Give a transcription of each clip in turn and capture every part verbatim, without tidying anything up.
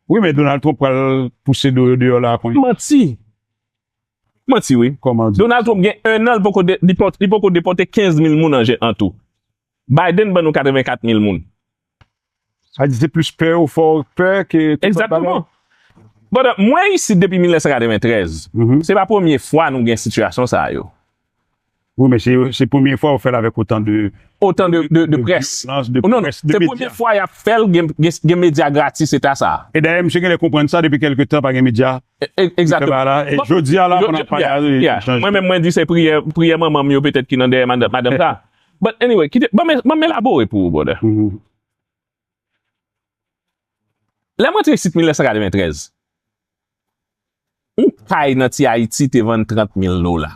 Wi, men Donald Trump pral pouse do yo deyò la kounye. Manti. Manti, wi. Kòman di? Donald Trump gen un an, li poko de- li pòt- li poko depòte kenz mil moun an je- an tou. Biden ban nou katrevenkat mil moun. Sa di se plis pè ou fè w pè ke tout lòt bagay. Egzakteman. Brother, mwen isit depi mil nèf san katreventrèz. Se pa premye fwa nou gen sitiyasyon sa yo. Wi, men se se premye fwa ou fè l avèk otan de Otan de, de, de près. Vyolans, de Non, non, près, de se medya. Premye fwa y ap fè l, gen, gen, gen medya gratis eta sa. E dayè, misye genlè konprann sa depi kèlke tan pa gen medya. E- e- Egzakteman. Ba la, e jodi a la, Yo- pandan yo- pale yeah, a, yeah. chanj. Mwen menm, mwen di se priyè, priyè manman m yo petèt ki nan dèyè madanm, madanm sa. But anyway, kite, ban men, ban men elabore pou ou, brother. Mhm. Lè mwen te isit mil nèf san katreventrèz, yon kay nan ti Ayiti te vann trant mil dola.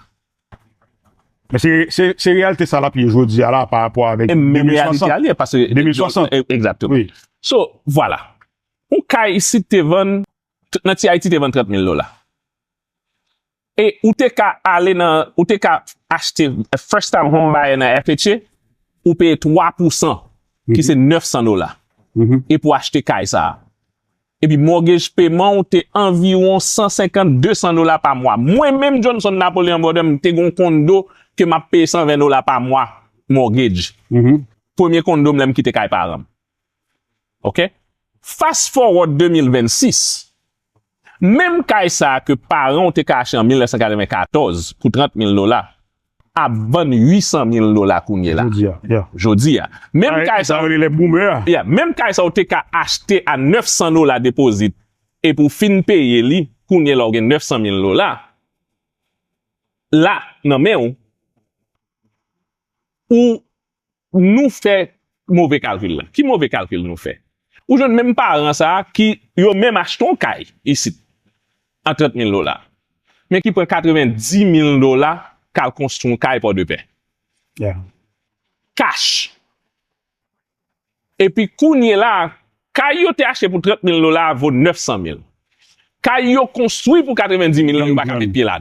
Men se se se reyalite sa l ap ye jodi a la pa rapò avèk E menm reyalite de mil swasant. a li ye, paske De mil swasant. E- Egzakteman. Wi. So, vwala. Yon kay isit te vann, t- nan ti Ayiti te vann trant mil dola. E ou te ka ale nan, ou te ka achte first time home buyer nan F H A, ou peye twa pousan, ki se nèf san dola. Mhm. E pou achte kay sa a. Epi mortgage payment ou te anviwon san senkant, de san dola pa mwa. Mwen menm, Johnson Napoleon, brother, m te gen yon kondo ke m ap peye san ven dola pa mwa mortgage. Mhm. Premye kondo m lè m kite kay paran m. Ok? Fast forward de mil vennsis, menm kay sa a ke paran w te ka achte an mil nèf san katrevenkatòz pou trant mil dola, ap vann uit san mil dola kounye la. Jodi a, yeah. Jodi a. Menm kay sa Sa rele les boomers. Yeah, menm kay sa ou te ka achte a nèf san dola depozit, epi w fin peye li, kounye la w gen nèf san mil dola, la, nan men w, ou nou fè move kalkil la. Ki move kalkil nou fè? Ou jwenn menm paran sa a ki yo menm achte yon kay isit a trant mil dola, men ki pran katrevendiz mil dola k al konstwi yon kay Pòdepè. Yeah. Cash. Epi kounye la, kay yo te achte pou trant mil dola a vo nèf san mil. Kay yo konstwi pou katrevendiz mil la, yo pa ka met pye ladan.